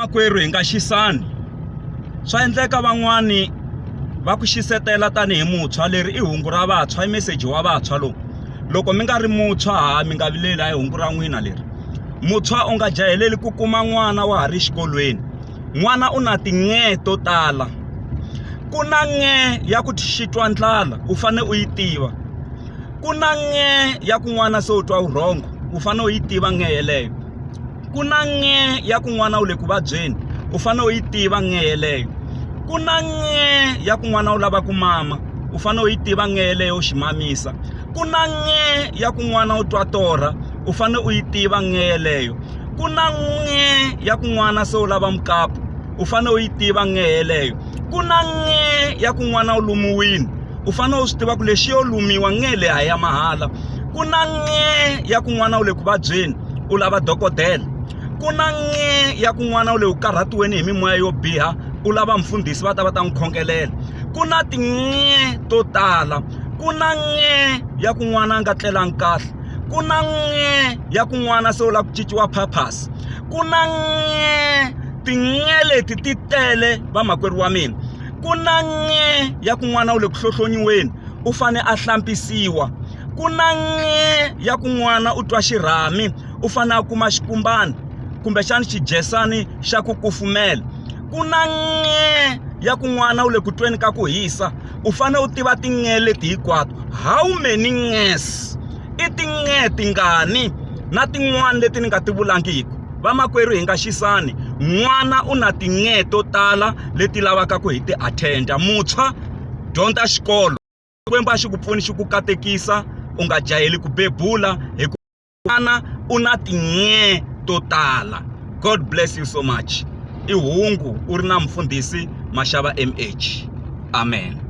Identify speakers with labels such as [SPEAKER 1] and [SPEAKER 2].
[SPEAKER 1] Makwerhu hi nga xisani swa endleka van'wani va ku xisetela tanihi muntshwa leri i hungu ra vantshwa i meseji wa vantshwa lowu loko mi nga ri muntshwa ha mi nga vileli a hi hungu ra n'wina leri muntshwa u nga jaheleli ku kuma n'wana wa ha ri xikolweni n'wana u na tin'e to tala ku na n'e ya ku xi twa ndlala u fane u yi tiva ku na n'e ya ku n'wana se u twa vurhongo u fane u yi tiva n'e yeleyo ku na n'e ya ku n'wana u le ku vabyeni u fane u yi tiva n'e yeleyo ku na n'e ya ku n'wana u lava ku mama u fane u yi tiva n'e yeleyo u xi mamisa ku na n'e ya ku n'wana u twa torha u fane u yi tiva n'e yeleyo ku na n'e ya ku n'wana se u lava mukapu u fane u yi tiva n'e yeleyo ku na n'e ya ku n'wana u lumiwini u fanele u swi tiva ku lexi yo lumiwa nge le a ya mahala ku na nge ya ku n'wana u le ku vabyeni u lava dokodela ku na nge ya ku n'wana u le ku karhatiweni hi mimoya yo biha u lava mfundhisi va ta va ta n'wi khongelela ku na tinge to tala ku na nge ya ku n'wana a nga tlelangi kahle ku na nge ya ku n'wana se u lava ku cinciwa purpose ku na nge tinge leti ti tele vamakwerhu wa mina ku na nge ya ku n'wana u le ku hlohlonyiweni u fane a hlampisiwa ku na nge ya ku n'wana u twa xirhami u fane a kuma xikumbani kumbexani xijesani xa ku kufumela ku na nge ya ku n'wana u le ku tweni ka ku hisa u fane u tiva tinge leti hinkwato how many nges i tinge tingani na tin'wani leti ni nga ti vulangiki vamakwerhu hi nga xisani n'wana u na tinge to tala leti lavaka ku hi ti attend-a muntshwa dyondza xikolo Xikwembu a xi ku pfuni xi ku katekisa u nga jaheli ku bebula hi ku n'wana u na tinge to tala God bless you so much i hungu u ri na mfundhisi Mashava M_H amen.